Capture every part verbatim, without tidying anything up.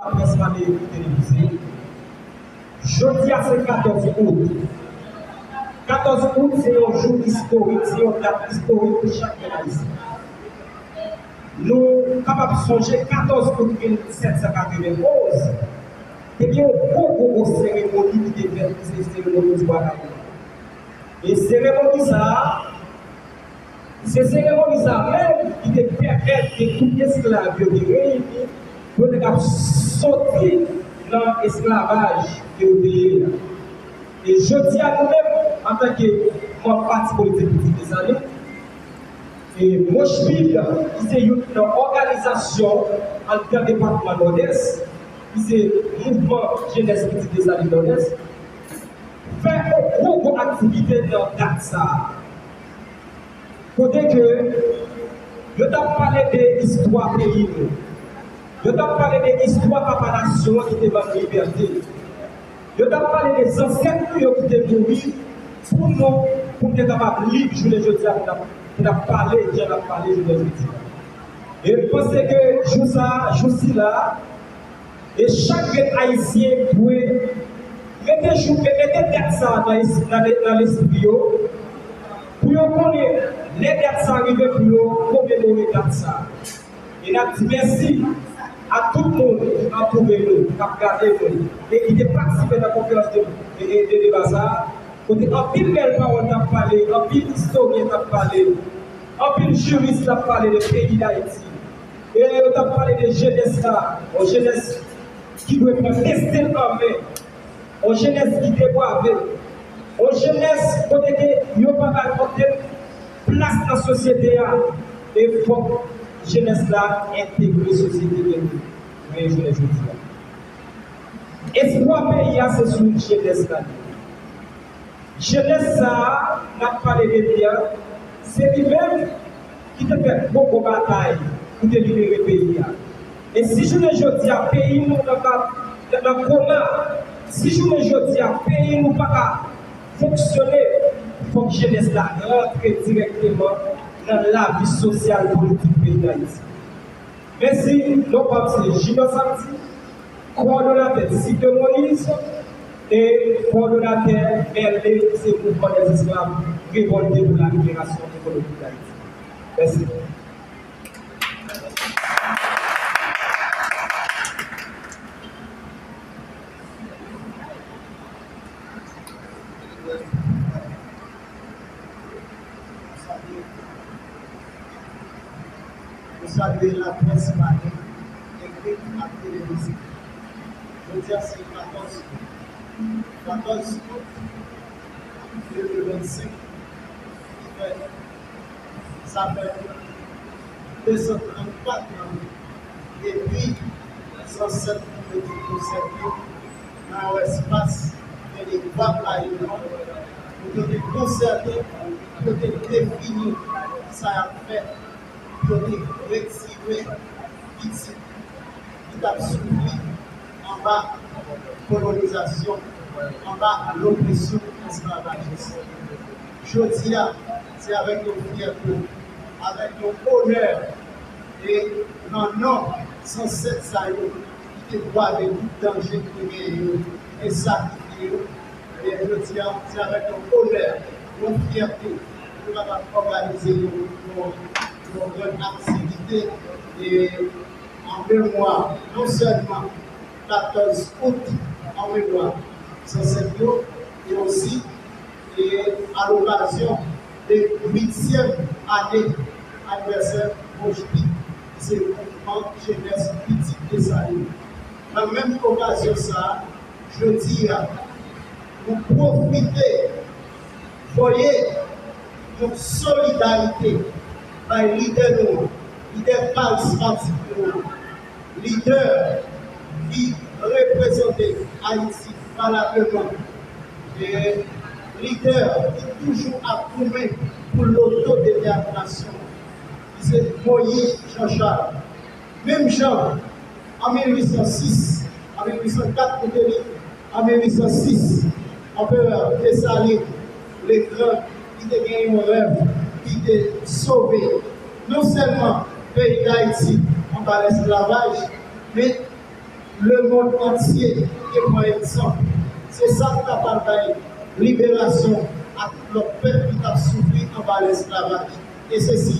Laprès pale e televize. Jodi a se katòz out. Katòz out se yon jou istorik, se yon dat istorik pou chak grenn Ayisyen. Nou kapab sonje katòz out mil sèt san katrevenonz, te gen yon gwo, gwo, gwo seremoni ki te fèt, ki se seremoni Twa Kay lan. E seremoni sa a, se seremoni sa a menm ki te pèmèt ke tout esklav yo te reyini pou yo te kab soti nan esklavaj ke yo te ye a. E jodi a, nou menm, antanke manm pati politik Pitit Desalin, e MOJPID, ki se youn nan òganizasyon anndan depatman Nòdès, ki se Mouvman Jenès Pitit Desalin Nòdès, fè yon gwo, gwo aktivite nan dat sa a. Kote ke yo t ap pale de istwa peyi nou. Yo t ap pale de istwa papa nasyon an ki te ban nou libète. Yo t ap pale de zansèt nou yo ki te mouri pou nou, pou n te kapab lib jounen jodi a, pou n ap, pou n ap pale jan n ap pale jounen jodi a. E m panse ke jou sa a, jou sila, e chak grenn Ayisyen dwe mete jou, mete dat sa a nan es-, nan le-, nan lespri yo, pou yo konnen lè dat sa a rive pou yo komemore dat sa a. E n ap di mèsi a tout moun ki antoure nou, k ap gade nou, e ki te patisipe nan konferans de, de, de deba sa a, kote anpil bèl pawòl t ap pale, anpil istoryen t ap pale, anpil jiris t ap pale de peyi Dayiti. E yo t ap pale de jenès la, yon jenès ki dwe pran desten l an men, yon jenès ki debwave, yon jenès kote ke yo pa bay okenn plas nan sosyete a, e fòk jenès la entegre sosyete ke nou genyen jounen jodi a. Espwa peyi a se sou jenès la li ye. Jenès sa a n ap pale de li a, se li menm ki te fè gwo gwo batay pou te libere peyi a. E si jounen jodi a peyi nou nan, nan, nan koma, si jounen jodi a peyi nou pa ka fonksyone, fòk jenès la rantre dirèkteman nan lavi sosyal politik peyi Dayiti. Mèsi, non pa m se Junior Samedi, kowòdonatè Disip de Moïse e kowòdonatè M L E, ki se Mouvman dèzesklav revòlte pou la liberasyon ekonomik Dayiti. Mèsi. Nou salye, nou salye laprès pale, ekri ak televize. Jodi a se katòz, katòz out de mil vennsenk, ki fè, sa fè de san trannkat an depi zansèt nou yo te konsève nan yon espas enekvab la yo, pou yo te konsève, pou yo te defini sa y ap fè, pou yo te retire pitit ki t ap soufri anba kolonizasyon, anba lopresyon esklavajis. Jodi a, se avèk yon fyète, avèk yon onè, e nan non zansèt sa yo ki te bwave tout danje ki te genyen yo, ki te sakrifye yo, e jodi a, se avèk yon onè, yon fyète, nou kapab òganize yon, yon, yon grann aktivite, e an memwa non sèlman katòz out, an memwa zansèt yo, e osi, e a lokazyon de uityèm ane anivèsè MOJPID, ki se Mouvman Jenès Pitit Desalin. Nan menm okazyon sa a, jodi a, nou pwofite voye yon solidarite bay lidè nou an, lidè karizmatik nou an, lidè ki reprezante Ayiti valableman, e lidè ki toujou ap goumen pou lotodetèminasyon, ki se Moïse Jean Charles. Menm jan, an mil uit san sis, an mil uit san kat nou te li, an mil uit san sis, Anperè Desalin Legran, li te gen yon rèv, li te sove non sèlman peyi Dayiti anba lesklavaj, men Lemonn antye te pran egzanp. Se sa k ta pral bay liberasyon a tout lòt pèp ki t ap soufri anba lesklavaj. E se si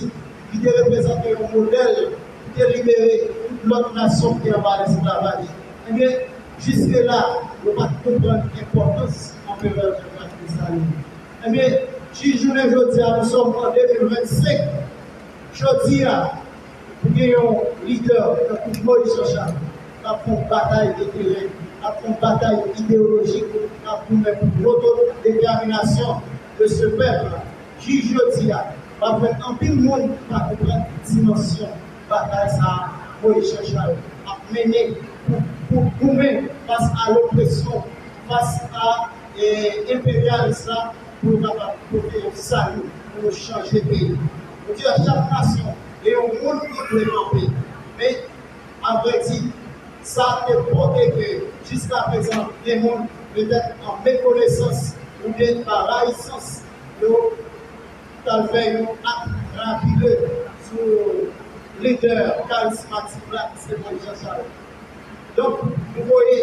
li te reprezante yon modèl pou te libere tout lòt nasyon ki te anba lesklavaj. Ebyen, jiske la, yo pa t konprann enpòtans Anperè Jean-Jacques Dessalines. Ebyen, jis jounen jodi a, nous sommes en deux mille vingt-cinq. Jodi a, pou gen yon lidè tankou Moïse Jean Charles k ap fè yon batay de teren, k ap fè yon batay ideyolojik, k ap goumen pou lotodetèminasyon de ce peuple, jis jodi a, w ap jwenn anpil moun ki pa konprann dimansyon batay sa a Moïse Jean Charles ap mennen pou, pou goumen fas a lopresyon, fas a, e, enperyalis la, pou nou kapab pote yon sali, pou nou chanje peyi. Nou di a chak nasyon, gen yon moun ki dwe kanpe. Men, avrèdi, sa te pote ke jiskaprezan, gen moun, petèt an mekonesans oubyen pa rayisans, yo t al fè yon ak rapide sou lidè karismatik la, ki se Moïse Jean Charles. Donk, nou voye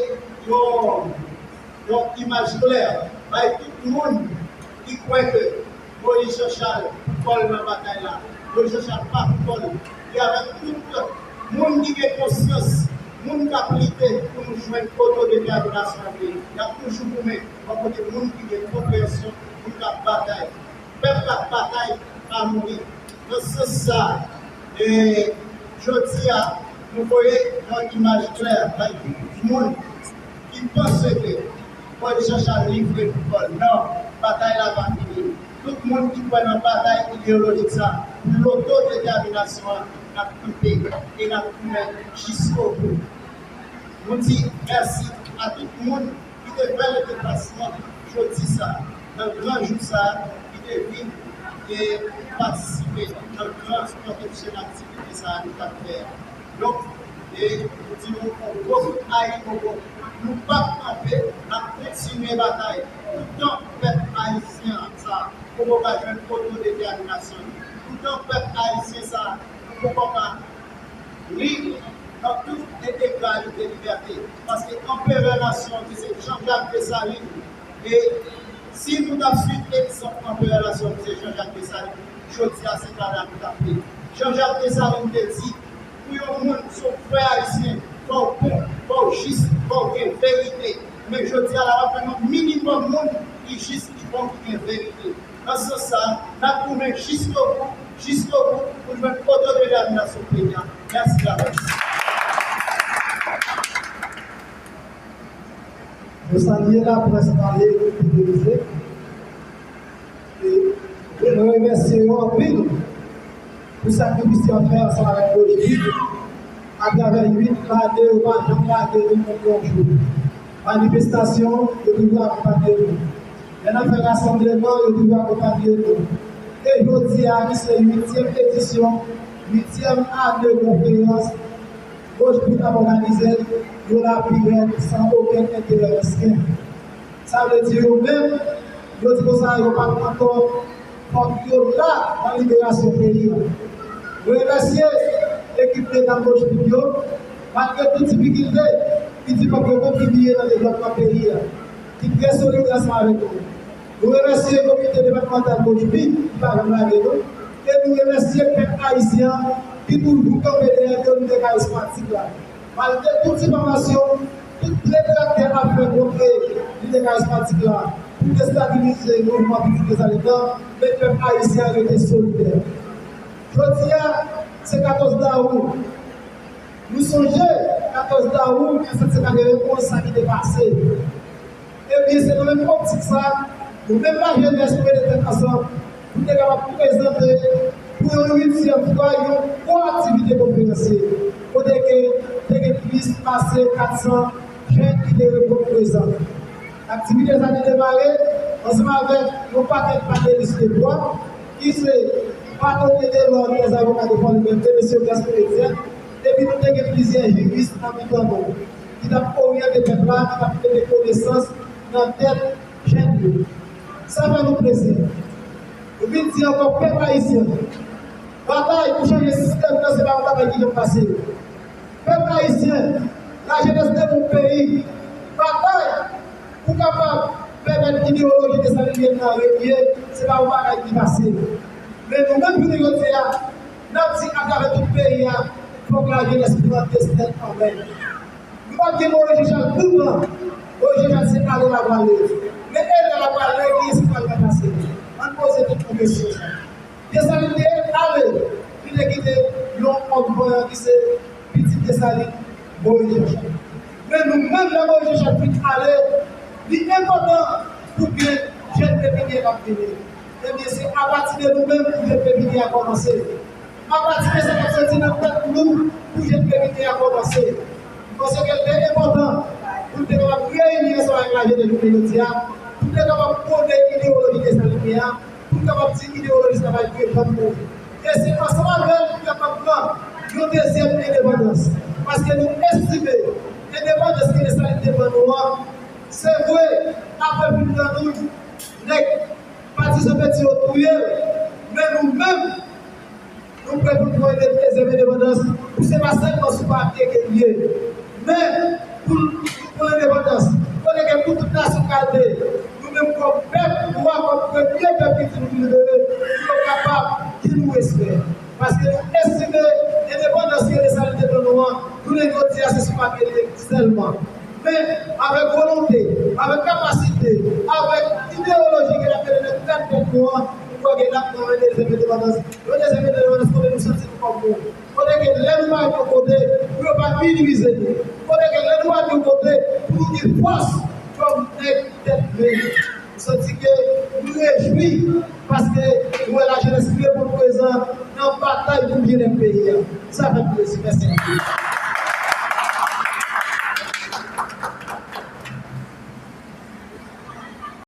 yon, yon imaj klè bay tout moun ki kwè ke Moïse Jean Charles pou kò l nan batay la. Moïse Jean Charles pa pou kò l. E avèk tout moun ki gen konsyans, moun k ap lite pou nou jwenn otodetèminasyon an, y ap toujou goumen bò kote moun ki gen konpreyansyon, moun k ap batay. Pèp k ap batay pa mouri. Nan sans sa, e, jodi a, nou voye yon imaj klè bay tout moun ki panse ke Moïse Jean Charles livre pou kò l. Non, batay la pa fini. Tout moun ki kwè nan batay ideyolojik sa, pou lotodetèminasyon an, n ap kanpe e n ap goumen jiskobou. Nou di mèsi a tout moun ki te fè le deplasman jodi sa, nan gran jou sa, ki te vin e patisipe nan gran kòtèj aktivite sa nou t ap fè a. Donk, e nou di nou yon gwo kout ayibobo. Nou p ap kanpe, n ap kontinye batay. Toutan pèp ayisyen sa poko ka jwenn otodetèminasyon li, toutan pèp ayisyen sa nou poko ka li nan tout entegralite libète. Paske anperè nasyon ki se Jean-Jacques Dessalines, e si nou t ap suiv egzanp anperè nasyon ki se Jean-Jacques Dessalines, jodi a se pa la nou t ap ye. Jean-Jacques Dessalines te di, pou yon moun, si w frè ayisyen, fò w bon, fò w jis, fò w gen verite. Men jodi a la, w ap jwenn yon minimòm moun ki jis, ki bon, ki gen verite. Nan sans sa, n ap goumen jiskobou, jiskobou, pou nou jwenn otodetèminasyon peyi a. Mèsi laprès. Nou salye laprès pale ki te rive. E nou remèsye yo anpil pou sakrifis yo ap fè ansanm avèk Mojpip atravè uit lane yo pa janm lage nou menm yon jou. Manifestasyon, yo toujou akonpanye nou. Lè n ap fè rasanbleman, yo toujou akonpanye nou. E jodi a, ki se uityèm edisyon, uityèm ane konferans, Mojpip ap òganize l, yo la pi rèd, san okenn enterè mesken. Sa vle di yo menm, yo di konsa yo p ap ankò, fòk yo la nan liberasyon peyi a. Nou remèsye ekip medam Mojpip yo, malgre tout difikilte, ki di fòk yo kontribiye nan devlòpman peyi a, ki trè solid ansanm avèk nou. Nou remèsye komite depatmantal Mojpip ki pa janm lage nou, e nou remèsye pèp ayisyen an ki toujou kanpe dèyè komite karismatik la. Malgre tout difamasyon, tout detraktè ap fè kont lidè karismatik la pou destabilize mouvman Pitit Desalin nan, men pèp ayisyen an rete solidè. Jodi a, se katòz dawou. Nou sonje katòz dawou mil sèt san katrevenn onz, sa ki te pase. Ebyen, se nan menm optik sa, nou menm lajenès, nou mete tèt ansanm pou te kapab prezante pou yon uityèm fwa yon gwo aktivite konferansye, kote ke te gen plis pase kat san jèn ki te reponn prezan. Aktivite sa te demare ansanm avèk yon pakèt panelis de bwa, ki se Batonye de lòd dèzavoka de Fòlibète, mesye Gaston Etienne, epi nou te gen plizyè jiris nan mitan nou, ki t ap oryante pèp la, ki t ap mete konesans nan tèt jèn yo. Sa fè nou plezi. Nou vin di ankò, pèp ayisyen, batay pou chanje sistèm nan, se pa yon batay ki janm fasil. Pèp ayisyen, Lajenès de yon peyi, batay pou kapab pèmèt idewoloji desalinyen nan renye, se pa yon bagay ki fasil. Men nou menm jounen jodi a, n ap di atravè tout peyi a, fòk lajenès pran desten l an men. Nou p ap gen Moyiz Jechal toutan. Moyiz Jechal se ale l ap ale. Men e lè l ap ale, kiyès ki pral ranplase l? Ann poze tèt nou kesyon sa. Desalin te ale, li te kite yon òm vanyan ki se pitit Desalin, Moyiz Jechal. Men nou menm, lè Moyiz Jechal fin ale, li enpòtan pou gen jèn pepinye k ap vini. Ebyen, se apati de nou menm pou jèn pepinye a kòmanse. Apati de sa k ap soti nan tèt nou pou jèn pepinye a kòmanse. Paske l te enpòtan pou n te kapab reyini ansanm avèk lajenès jounen jodi a, pou n te kapab pwone idewoloji desalinyen an, pou n kapab di idewoloji sa pa dwe janm mouri. E se ansanm avè l pou n kapab pran yon dezyèm endepandans. Paske nou estime endepandans ke Desalin te ban nou an, se vre, apre Pit Grannoul, nèg patizan Peti yo touye l, men nou menm, nou prè pou n pran yon dezyèm endepandans, pou se pa sèlman sou papye ke l ye, men pou, pou lendepandans, kote ke pou tout nasyon kalde, nou menm kòm pèp nwa, kòm premye pèp ki di nou vin libere, pou yo kapab di nou respè. Paske nou estime endepandans ke Desalin te ban nou an, jounen jodi a, se sou papye li ye sèlman. Men, avèk volonte, avèk kapasite, avèk idewoloji ke n ap mete nan kad tèt nou an, nou kwè ke n ap pran yon dezyèm endepandans. Yon dezyèm endepandans kote nou santi nou kòm moun. Kote ke lè nou pa yon kote, pou yo pa minimize nou. Kote ke lè nou pa yon kote, pou nou gen fòs kòm nèg tèt men. Nou santi ke nou rejwi paske nou wè lajenès reponn prezan nan batay pou byennèt peyi a. Sa fè m plezi. Mèsi anpil.